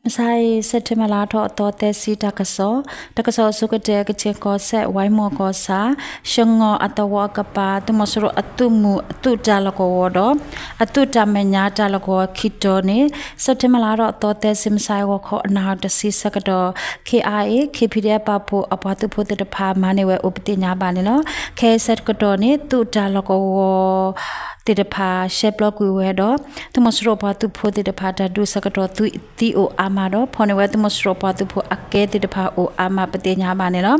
မုၢ်ဆါအံၤ စဲးပထ့ဘၢၣ်လါထီၣ်အသီသၢဆံ တၢ်ကစီၣ်, တၢ်ကစီၣ်အဆိကတၢၢ် ကခၠ့ၣ်ကီၢ်စဲၣ် ဝဲမီၢ်ကီၢ်ဆၣ် ၡငီၣ်အသဝီအကပၤ သုးမီၤစိရိၤအသုးမုၢ်အသုးတၢ်လီၢ်ကဝီၤဒီး အသုးတၢ်မဲာ်ညါတၢ်လီၢ်ကဝီၤခံတီၤန့ၣ် စဲးပထ့ဘၢၣ်လါထီၣ်အသီသၢဆံ မုၢ်ဆါအံၤ ဂီၤခီအနၣ်ရံၣ်တဆံဆၢကတီၢ် ခ့ၣ်အါအ့ၣ် ခ့ၣ်ဖံဒဲး ပာ်ဖှိၣ်အပှၤသုးဖိသ့ၣ်တဖၣ် မၤန့ၢ်ဝဲအိၣ်ပသ့ၣ်ညါဘၣ်န့ၣ်လီၤ. ခဲအံၤဆၢကတီၢ်န့ၣ် သုးတၢ်လီၢ်ကဝီၤ သ့ၣ်တဖၣ် ရှဲပျီကွံာ်ဝဲဒီး သုးမီၤစိရိၤပှၤသုးဖိသ့ၣ်တဖၣ် တၢ်ဒုးဆၢကတီၢ် သံအိၣ်အါမးဒီး ဖီၣ်န့ၢ်ဝဲသုးမီၤစိရိၤပှၤသုးဖိအကဲသ့ၣ်တဖၣ်အိၣ်အါမး ပသ့ၣ်ညါဘၣ်န့ၣ်လီၤ.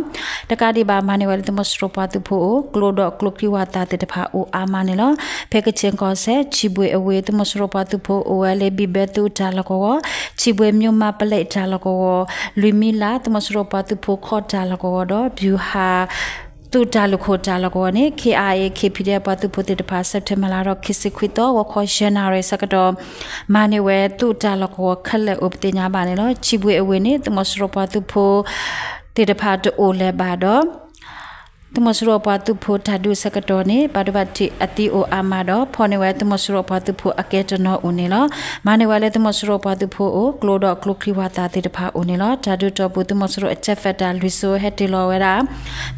တကးဒံးဘၣ် မၤန့ၢ်ဝဲလၢသုးမီၤစိရိၤပှၤသုးဖိအအိၣ် ကျိဒီးကျိချံဝၣ်သၣ်သ့ၣ်တဖၣ်အိၣ်အါမးန့ၣ်လီၤ. ဖဲကခၠ့ၣ်ကီၢ်စဲၣ် ဆံဘှ့ၣ်အဝ့ၢ် သုးမီၤစိရိၤပှၤသုးဖိအိၣ်ဝဲလၢ ဘံၣ်ဘဲသုးတၢ်လီၢ်ကဝီၤ, ဆံဘှ့ၣ် မၠိၣ်မးပလဲၣ်တၢ်လီၢ်ကဝီၤ, လွံၢ်မံလး သုးမီၤစိရိၤပှၤသုးဖိခီၣ်တၢ်လီၢ်ကဝီၤဒီး ဘျူးဟး သုးတၢ်လုၢ်ခိၣ်တၢ်လီၢ်ကဝီၤန့ၣ် ခ့ၣ်အါအ့ၣ် ခ့ၣ်ဖံဒဲး ပှၤသုးဖိသ့ၣ်တဖၣ် စဲးပထ့ဘၢၣ်လါထီၣ်ခံဆံခွံသီ ဂီၤခီယဲၢ်နၣ်ရံၣ်ဆၢကတီၢ် မၤန့ၢ်ဝဲသုးတၢ်လီၢ်ကဝီၤခဲလၢာ်အိၣ်ပသ့ၣ်ညါဘၣ်န့ၣ်လီၤ. ဆံဘှ့ၣ်အဝ့ၢ်န့ၣ် သုးမီၤစိရိၤပှၤသုးဖိသ့ၣ်တဖၣ်တအိၣ်လၢၤဘၣ်ဒီး သုးမီၤစိရိၤပှၤသုးဖိတၢ်ဒုးဆၢကတီၢ်န့ၣ် ဘၣ်ဒိဘၣ်ထံးအသံအိၣ်အါမးဒီး ဖီၣ်န့ၢ်ဝဲသုးမီၤစိရိၤပှၤသုးဖိအကဲတနီၤအိၣ်န့ၣ်လီၤ. မၤန့ၢ်ဝဲလၢသုးမီၤစိရိၤပှၤသုးဖိအအိၣ် ကျိဒီးကျိချံဝၣ်သၣ်သ့ၣ်တဖၣ်အိၣ်န့ၣ်လီၤ. တၢ်ဒုးတီၢ်ပူၤ သုးမီၤစိရိၤအကၠဲးဖၢးတၢ်လွံၢ်စိၤ ဟဲတ့ၢ်လီၤဝဲဒၣ်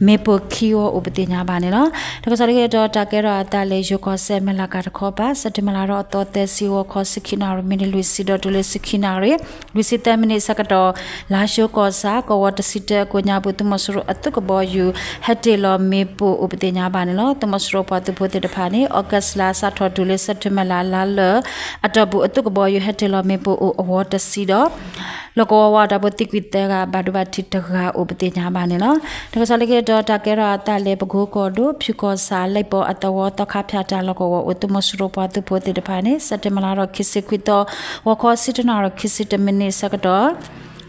မ့ၣ်ပိၢ်ခံဂီၤအိၣ်ပသ့ၣ်ညါဘၣ်န့ၣ်လီၤ. တၢ်ကစီၣ်လၢက့ၤဒီး တၢ်ကဲထီၣ်အသးလၢယိၤကီၢ်စဲၣ် မဲၢ်လးကၤတခီပၤ စဲးပထ့ဘၢၣ်လါထီၣ်အသီသၢဆံ ဂီၤခီ ဆံခံနၣ်ရံၣ် မံးနံးလွံၢ်ဆံဒီးတုၤလၢဆံခံနၣ်ရံၣ် လွံၢ်ဆံသၢမံးနံးဆၢကတီၢ် လါၡိကီၢ်ဆၣ် ကဝီၤတဆံတၢအကိးညါပူၤ သုးမီၤစိရိၤအသုးကဘီယူၤ ဟဲတ့ၢ်လီၤမ့ၣ်ပိၢ်အိၣ်ပသ့ၣ်ညါဘၣ်န့ၣ်လီၤ. သုးမီၤစိရိၤပှၤသုးဖိသ့ၣ်တဖၣ်န့ၣ် အီကူးလါစးထီၣ်တုၤလၢစဲးပထ့ဘၢၣ်လါလၢ အတီၢ်ပူၤ အသုးကဘီယူၤဟဲတ့ၢ်လီၤမ့ၣ်ပိၢ်အိၣ်အဝီတဆံဒီး လီၢ်ကဝီၤဝးတၢ်ဖိသံကွံာ်သၢဂၤ ဘၣ်ဒိဘၣ်ထံးတဂၤအိၣ်ပသ့ၣ်ညါဘၣ်န့ၣ်လီၤ. တၢ်ကစီၣ်လၢက့ၤဒီး တၢ်ကဲထီၣ်အသးလၢ ပကိကီၢ်ဒိၣ် ဖၠူကီၢ်ဆၣ် လံၣ်ပီအသဝီ သီခါဖၠၣ်တၢ်လီၢ်ကဝီၤအိၣ် သုးမီၤစိရိၤပှၤသုးဖိသ့ၣ်တဖၣ်န့ၣ် စဲးပထ့ဘၢၣ်လါထီၣ်ခံဆံခွံသီ ဂီၤခီ ဆံတၢနၣ်ရံၣ် ခံဆံတၢမံးနံးဆၢကတီၢ်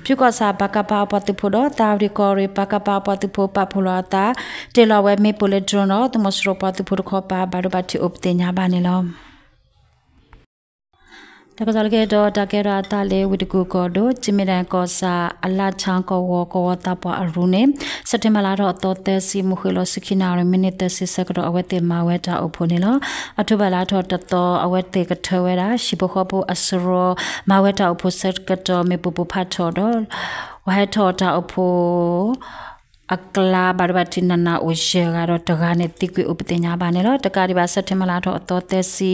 ဖၠူကီၢ်ဆၣ် ပကဖ အပှၤသုးဖိဒီး သၣ်ဝရံၣ်ကီၢ်ရ့ၣ် ပကဖ အပှၤသုးဖိပာ်ဖှိၣ်လီၤအသး တ့ၢ်လီၤဝဲမ့ၣ်ပိၢ်လၢ drone ဒီး သုးမီၤစိရိၤပှၤသုးဖိတခီပၤ ဘၣ်ဒိဘၣ်ထံးအိၣ်ပသ့ၣ်ညါဘၣ်န့ၣ်လီၤ. တၢ်ကစီၣ်လၢက့ၤဒီး တၢ်ကဲထီၣ်အသးလၢ ဝ့ၢ်တကူၣ်ကီၢ်ဒိၣ် ကၠံၣ်မဲၣ်ဒၣ်ကီၢ်ဆၣ် အလၣ်ဆၣ်ကဝီၤ ကဝီၤသးပှၢ်အရူန့ၣ် စဲးပထ့ဘၢၣ်လါထီၣ်အသီသၢဆံ မုၢ်ဃ့ၢ်လီၤဆံခံနၣ်ရံၣ် မံးနံးသၢဆံဆၢကတီၢ် အဝဲသ့ၣ်မၤဝဲတၢ်အိၣ်ဖှိၣ်န့ၣ်လီၤ. အီးထိဘၢၣ်လါထီၣ်တသီ အဝဲသ့ၣ်ကထၢဝဲဒၣ် ဟံၣ်ဖိဃီဖိအစရီ မၤဝဲတၢ်အိၣ်ဖှိၣ်ဆၢကတီၢ် မ့ၣ်ပိၢ်ပိၢ်ဖးထီၣ်ဒီး ဝဲဟဲထီၣ်တၢ်အိၣ်ဖှိၣ် အကျါ ဘၣ်ဒိဘၣ်ထံးနးနးအိၣ်ယဲၢ်ဂၤဒီး တဂၤန့ၣ်သံကွံာ်အိၣ်ပသ့ၣ်ညါဘၣ်န့ၣ်လီၤ. တကးဒံးဘၣ် စဲးပထ့ဘၢၣ်လါထီၣ်အသီသၢဆံ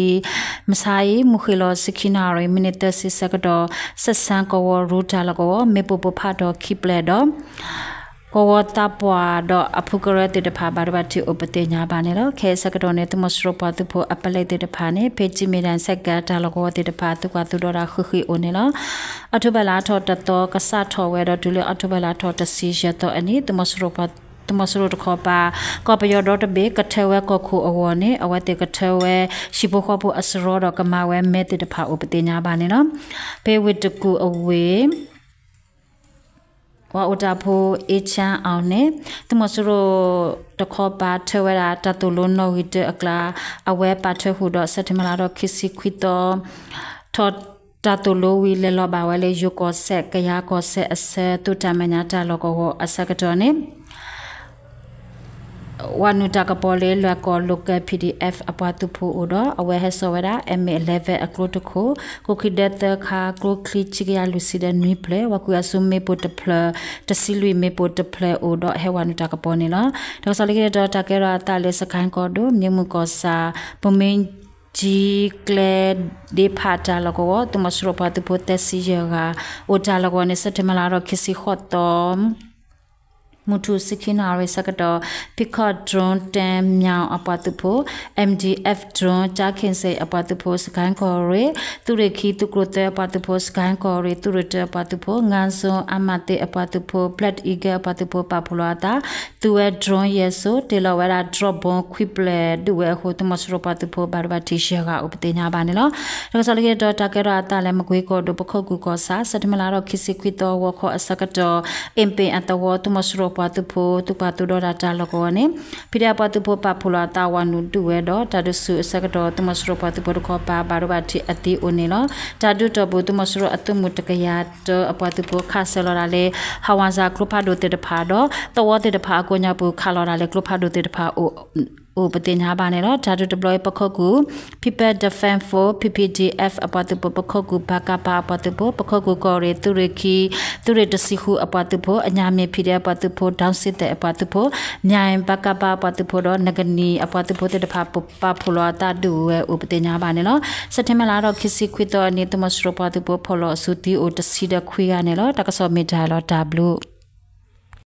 မုၢ်ဆါအံၤ မုၢ်ဃ့ၢ်လီၤဆံခံနၣ်ရံၣ် မံးနံးသၢဆံဆၢကတီၢ် စဲးစၣ်ကဝီၤရူတၢ်လီၢ်ကဝီၤ မ့ၣ်ပိၢ်ပိၢ်ဖးထီၣ်ခံဖျၢၣ်ဒီး ကဝီၤသးပှၢ်ဒီးအဖုကရၢသ့ၣ်တဖၣ် ဘၣ်ဒိဘၣ်ထံးအိၣ်ပသ့ၣ်ညါဘၣ်န့ၣ်လီၤ. ခဲအံၤဆၢကတီၢ်န့ၣ် သုးမီၤစိရိၤပှၤသုးဖိအပလဲၣ်သ့ၣ်တဖၣ်န့ၣ် ဖဲကၠံၣ်မဲၣ်ဒၣ် ဆဲးကၣ်တၢ်လီၢ်ကဝီၤသ့ၣ်တဖၣ် သုးကွၢ်သုးဒီးတၢ်ဃံးဃံးအိၣ်န့ၣ်လီၤ. အီးထိဘၢၣ်လါထီၣ်တသီ ကစးထီၣ်ဝဲဒီးတုၤလၢအီးထိဘၢၣ်လါထီၣ်တဆံယဲၢ်သီအနံၤ သုးမီၤစိရိၤတခီပၤ ကီၢ်ပယီၤဒီတဘ့ၣ် ကထၢဝဲကီၢ်ခိၣ်အဂီၢ်န့ၣ် အဝဲသ့ၣ်ကထၢဝဲ ဟံၣ်ဖိဃီဖိအစရီဒီးကမၤဝဲမဲသ့ၣ်တဖၣ်အိၣ်ပသ့ၣ်ညါဘၣ်န့ၣ်လီၤ. ဖဲဝ့ၢ်တကူၣ်အဝ့ၢ် ပှၤအိၣ်တၢ်ဖိ အ့ၣ်ချၢၣ်အီၣ်န့ၣ် သုးမီၤစိရိၤတခီပၤထၢဝဲဒၣ် တၢ်သိၣ်လိနီၣ်ဂံၢ်တၢအကျါ အဝဲပာ်ထၢဃုာ်ဒီး စဲးပထ့ဘၢၣ်လါထီၣ်ခံဆံခွံသီ ထီၣ်တၢ်သိၣ်လိဝံၤ လဲၤလီၤဘၣ်ဝဲလၢယိၤကီၢ်စဲၣ် ကယၤကီၢ်စဲၣ်အဆၢ သုးတၢ်မဲာ်ညါတၢ်လီၢ်ကဝီၤအဆၢကတီၢ်န့ၣ် ဝၤနုာ်တၢ်ကပီၤလၢလွဲၢ်ကီၢ် Local PDF အပှၤသုးဖိအိၣ်ဒီး အဝဲဟဲစိာ်ဝဲဒၣ် M eleven အကျိတခိၣ် ကျိချံဒၢသၢခါ ကျိချံခံကယၤလွံၢ်ဆံဒီးနွံဖျၢၣ် ပှၤကွံာ်အစုမ့ၣ်ပိၢ်တဖျၢၣ် တဆံလွံၢ်မ့ၣ်ပိၢ်တဖျၢၣ်အိၣ်ဒီး ဟဲဝၤနုာ်တၢ်ကပီၤန့ၣ်လီၤ. တၢ်ကစီၣ်လၢက့ၤဒီး တၢ်ကဲထီၣ်အသးလၢ စကဲၣ်ကီၢ်ဒိၣ် မ့ၢ်မုၢ်ကီၢ်ဆၣ် ပမ့ၢ်ကၠံကျဲဒ့ဖးတၢ်လီၢ်ကဝီၤ သုးမီၤစိရိၤပှၤသုးဖိသၢဆံယဲၢ်ဂၤ အိၣ်တၢ်လီၢ်ကဝီၤန့ၣ် စဲးပထ့ဘၢၣ်လါထီၣ်ခံဆံဃိးသီ မုၢ်ထူၣ်ဆံခံနၣ်ရံၣ်ဆၢကတီၢ် ဖံခီၣ် drone တၢမၠၣ်အပှၤသုးဖိ M D F drone ကၠါခ့ၣ်စ့ၣ်အပှၤသုးဖိ စကဲၣ်ကီၢ်ရ့ၣ် သုးရ့ၣ်ခံ သုးကျိၤသၢအပှၤသုးဖိ စကဲၣ်ကီၢ်ရ့ၣ် သုးရ့ၣ်တၢအပှၤသုးဖိ ငါးစုံ အမှတ်သ့အပှၤသုးဖိ Black Eagle အပှၤသုးဖိ ပာ်ဖှိၣ်လီၤအသး သူဝဲ drone ယဲၢ်စိၤ တ့ၢ်လီၤဝဲဒၣ် drop bomb ခွံဖျၢၣ် ဒုးဝဲအဃိ သုးမီၤစိရိၤပှၤသုးဖိ ဘၣ်ဒိဘၣ်ထံးယဲၢ်ဂၤအိၣ်ပသ့ၣ်ညါဘၣ်န့ၣ်လီၤ. တၢ်ကစီၣ်လၢက့ၤဒီး တၢ်ကဲထီၣ်အသးလၢ မကွ့ကီၢ်ဒိၣ် ပခိၣ်ကူၣ်ကီၢ်ဆၣ် စဲးပထ့ဘၢၣ်လါထီၣ်ခံဆံခွံသီ ဂီၤခီအဆၢကတီၢ် အ့ၣ်ပ့ၣ်အသဝီ သုးမီၤစိရိၤပှၤသုးဖိ သုးကွၢ်သုးဒီးတၢ်လီၢ်ကဝီၤန့ၣ် ဖံဒဲးအပှၤသုးဖိပာ်ဖှိၣ်လီၤအသး ဝၤနုာ်ဒုးဝဲဒီး တၢ်ဒုးဆူၣ်အဆၢကတီၢ် သုးမီၤစိရိၤပှၤသုးဖိတခီပၤ ဘၣ်ဒိဘၣ်ထံးအသံအိၣ်န့ၣ်လီၤ. တၢ်ဒုးတီၢ်ပူၤ သုးမီၤစိရိၤအသုးမုၢ်တကယၤတၢအပှၤသုးဖိ ခးဆၢလီၤဒၣ်လၢ ဟးဝးစၢ်ကျိဖးဒိၣ်သ့ၣ်တဖၣ်ဒီး သဝီသ့ၣ်တဖၣ်အကိးညါပူၤ ခးလီၤဒၣ်လၢကျိဖးဒိၣ်သ့ၣ်တဖၣ်အိၣ် အိၣ်ပသ့ၣ်ညါဘၣ်န့ၣ်လီၤ. တၢ်ဒုးတဘျီအံၤ ပခိၣ်ကူၣ် People Defence Force, P P D F အပှၤသုးဖိ, ပခိၣ်ကူၣ် ပကဖ အပှၤသုးဖိ, ပခိၣ်ကူၣ်ကီၢ်ရ့ၣ်သုးရ့ၣ်ခံ သုးရ့ၣ်တဆံဃုအပှၤသုးဖိ, အညၣ်မ့ၢ် P D F အပှၤသုးဖိ, ဒီစ့သဲးအပှၤသုးဖိ, မၠဲၣ် ပကဖ အပှၤသုးဖိဒီး နကနံၣ်အပှၤသုးဖိသ့ၣ်တဖၣ် ပပာ်ဖှိၣ်လီၤအသးဒုးဝဲအိၣ်ပသ့ၣ်ညါဘၣ်န့ၣ်လီၤ. စဲးပထ့ဘၢၣ်လါဒီးခံဆံခွံသီအနံၤ သုးမီၤစိရိၤပှၤသုးဖိဖီၣ်လီၤအစုသံအိၣ်တဆံဒီးခွံဂၤန့ၣ်လီၤ. တၢ်ကစီၣ်မ့ၢ်တၢ်လီၤတၢ်ဘျုး